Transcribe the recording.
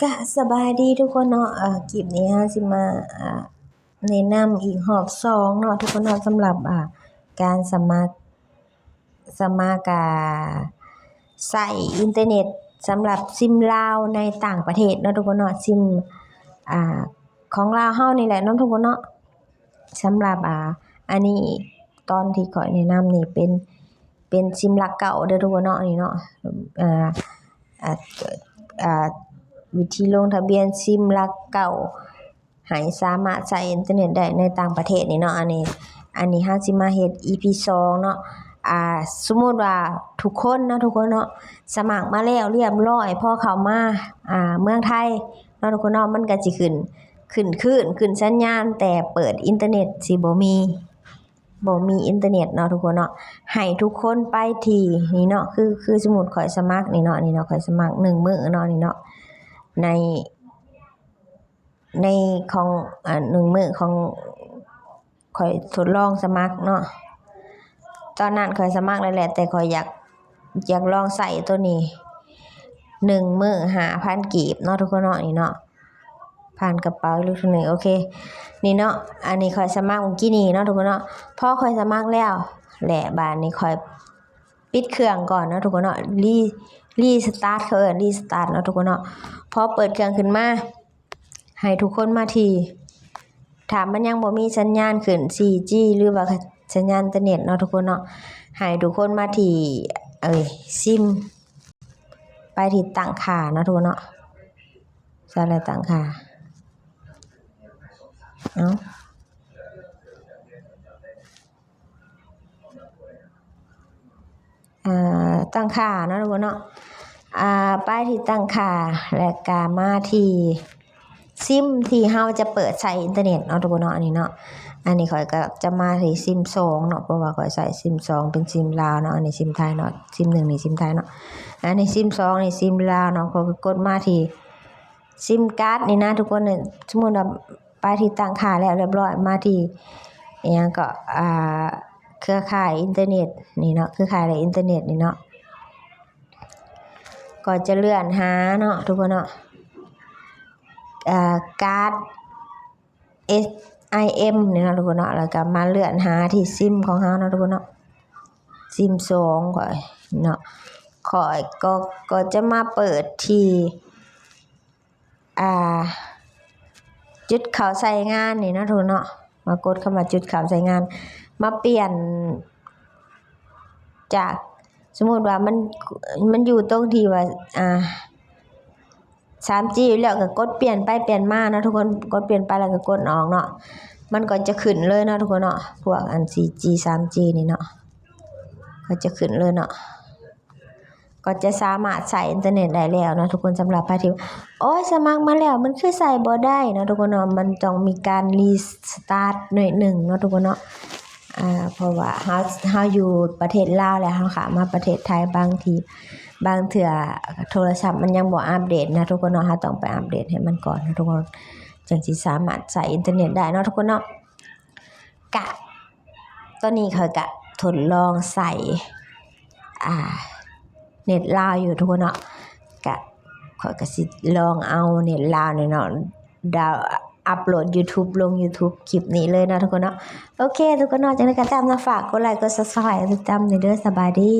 ກະສະບາຍດີທຸກຄົນເນາະ ເອີ ຄລິບນີ້ເຮົາຊິມາ ເອີ ແນະນຳອີກຮອບສອງເນາະທຸກຄົນເນາະ ສຳລັບ ເອີ ການສະໝັກ ສະໝັກ ເອີ ໃຊ້ອິນເຕີເນັດສຳລັບຊິມລາວໃນຕ່າງປະເທດເນາະທຸກຄົນເນາະ ຊິມ ເອີ ຂອງລາວເຮົານີ້ແຫຼະເນາະທຸກຄົນເນາະ. ສຳລັບ ອ່າ ອັນນີ້ຕອນທີ່ຂ້ອຍແນະນຳນີ້ເປັນ ເປັນຊິມຫຼັກເກົ້າເດີທຸກຄົນເນາະ ນີ້ເນາະ ອ່າ ອ່າ ອ່າ ວິທີລົງທະບຽນຊິມຫຼັກເກົ້າ ໃຫ້ສາມາດໃຊ້ອິນເຕີເນັດໄດ້ໃນຕ່າງປະເທດນີ້ເນາະ. ອັນນີ້ ອັນນີ້ເຮົາຊິມາເຮັດ ອີ ພີ ສອງເນາະ ອ່າ ສົມມຸດວ່າທຸກຄົນເນາະ ທຸກຄົນເນາະ ສະໝັກມາແລ້ວລຽບຮ້ອຍ ພໍເຂົ້າມາ ອ່າ ເມືອງໄທເນາະທຸກຄົນເນາະ ມັນກະຊິຂຶ້ນ ຂຶ້ນຄື້ນ ຂຶ້ນສັນຍານ ແຕ່ເປີດອິນເຕີເນັດຊິບໍ່ມີ ບໍ່ມີອິນເຕີເນັດເນາະທຸກຄົນເນາະ. ໃຫ້ທຸກຄົນໄປທີ່ນີ້ເນາະ ຄື ຄືສົມມຸດຂ້ອຍສະໝັກນີ້ເນາະ ນີ້ເນາະ ຂ້ອຍສະໝັກໜຶ່ງມື້ເນາະ ນີ້ເນາະ ໃນ ໃນຂອງ ອ່າ ໜຶ່ງມື້ຂອງຂ້ອຍທົດລອງສະໝັກເນາະ. ຕອນນັ້ນຂ້ອຍສະໝັກແລ້ວແຫຼະ ແຕ່ຂ້ອຍຢາກ ຢາກລອງໃຊ້ໂຕນີ້ ໜຶ່ງມື້ຫ້າພັນກີບເນາະທຸກຄົນເນາະ ນີ້ເນາະ. ຜ່ານກະເປົາອີກລູກໜຶ່ງ ໂອເຄ ນີ້ເນາະ ອັນນີ້ຂ້ອຍສະໝັກມື້ກີ້ນີ້ເນາະທຸກຄົນເນາະ. ພໍຂ້ອຍສະໝັກແລ້ວແຫຼະ ບາດນີ້ຂ້ອຍປິດເຄື່ອງກ່ອນເນາະທຸກຄົນເນາະ ຣີ ຣີສະຕາດ ເຂົາເອີ້ນຣີສະຕາດເນາະທຸກຄົນເນາະ. ພໍເປີດເຄື່ອງຂຶ້ນມາ ໃຫ້ທຸກຄົນມາທີ່ ຖ້າມັນຍັງບໍ່ມີສັນຍານຂຶ້ນ ສີ່ຈີ ຫຼືວ່າສັນຍານອິນເຕີເນັດເນາະທຸກຄົນເນາະ ໃຫ້ທຸກຄົນມາທີ່ ເອີຍ ຊິມ ໄປທີ່ຕັ້ງຄ່າເນາະທຸກຄົນເນາະ ໃສ່ແລ້ວຕັ້ງຄ່າ ເອົາ ເອີ ຕັ້ງຄ່າເນາະທຸກຄົນເນາະ ອ່າ ໄປທີ່ຕັ້ງຄ່າ ແລ້ວກະມາທີ່ ຊິມທີ່ເຮົາຈະເປີດໃຊ້ອິນເຕີເນັດເນາະທຸກຄົນເນາະ ອັນນີ້ເນາະ. ອັນນີ້ຂ້ອຍກໍຈະມາທີ່ຊິມສອງເນາະ ເພາະວ່າຂ້ອຍໃຊ້ຊິມສອງເປັນຊິມລາວເນາະ ອັນນີ້ຊິມໄທເນາະ ຊິມໜຶ່ງນີ້ຊິມໄທເນາະ ອັນນີ້ຊິມສອງນີ້ຊິມລາວເນາະ. ຂ້ອຍກໍກົດມາທີ່ຊິມກາດນີ້ນະທຸກຄົນ ສົມມຸດວ່າໄປທີ່ຕັ້ງຄ່າແລ້ວລຽບຮ້ອຍ ມາທີ່ອີ່ຫຍັງກໍ ອ່າ ເຄືອຂ່າຍອິນເຕີເນັດນີ້ເນາະ ເຄືອຂ່າຍແລະອິນເຕີເນັດນີ້ເນາະ. ກໍຈະເລື່ອນຫາເນາະທຸກຄົນເນາະ ເອີ ກາດ ເອັສໄອເອັມ ນີ້ເນາະທຸກຄົນເນາະ ແລ້ວກໍມາເລື່ອນຫາທີ່ຊິມຂອງເຮົາເນາະທຸກຄົນເນາະ ຊິມສອງຂ້ອຍເນາະ. ຂ້ອຍກໍ ກໍຈະມາເປີດທີ່ ອ່າ ຈຸດເຂົ້າໃຊ້ງານນີ້ເນາະທຸກຄົນເນາະ ມາກົດຄຳວ່າຈຸດເຂົ້າໃຊ້ງານ ມາປ່ຽນຈາກ ສົມມຸດວ່າມັນ ມັນຢູ່ຕົງທີ່ວ່າ ອ່າ ສາມຈີ ແລ້ວກໍກົດປ່ຽນໄປປ່ຽນມາເນາະທຸກຄົນ ກົດປ່ຽນໄປແລ້ວກໍກົດອອກເນາະ ມັນກໍຈະຂຶ້ນເລີຍເນາະທຸກຄົນເນາະ ພວກອັນ ສີ່ຈີ ສາມຈີ ນີ້ເນາະ ກໍຈະຂຶ້ນເລີຍເນາະ. ກໍຈະສາມາດໃຊ້ອິນເຕີເນັດໄດ້ແລ້ວເນາະທຸກຄົນ. ສຳລັບໃຜທີ່ ໂອ້ຍ ສະໝັກມາແລ້ວ ມັນຄືໃຊ້ບໍ່ໄດ້ເນາະທຸກຄົນເນາະ ມັນຕ້ອງມີການຣີສະຕາດໜ້ອຍໜຶ່ງເນາະທຸກຄົນເນາະ ເພາະວ່າເຮົາ ເຮົາຢູ່ປະເທດລາວ ແລ້ວເຮົາຂ້າມມາປະເທດໄທ ບາງທີ ບາງເທື່ອໂທລະສັບມັນຍັງບໍ່ອັບເດດນະທຸກຄົນເນາະ ເຮົາຕ້ອງໄປອັບເດດໃຫ້ມັນກ່ອນເນາະທຸກຄົນ ຈຶ່ງຊິສາມາດໃຊ້ອິນເຕີເນັດໄດ້ເນາະທຸກຄົນເນາະ. ກະ ຕອນນີ້ຂ້ອຍກະທົດລອງໃຊ້ ອ່າ ເນັດລາວຢູ່ທຸກຄົນເນາະ ກະ ຂ້ອຍກະຊິລອງເອົາເນັດລາວນີ້ເນາະ ດາວ ອັບໂຫຼດຢູທູບ ລົງຢູທູບຄລິບນີ້ເລີຍເນາະທຸກຄົນເນາະ. ໂອເຄ ທຸກຄົນເນາະ ຈັ່ງໃດກໍຕາມເນາະ ຝາກກົດໄລ ກົດຊັບສະໄຄຣບ ຕິດຕາມແດ່ເດີ ສະບາຍດີ.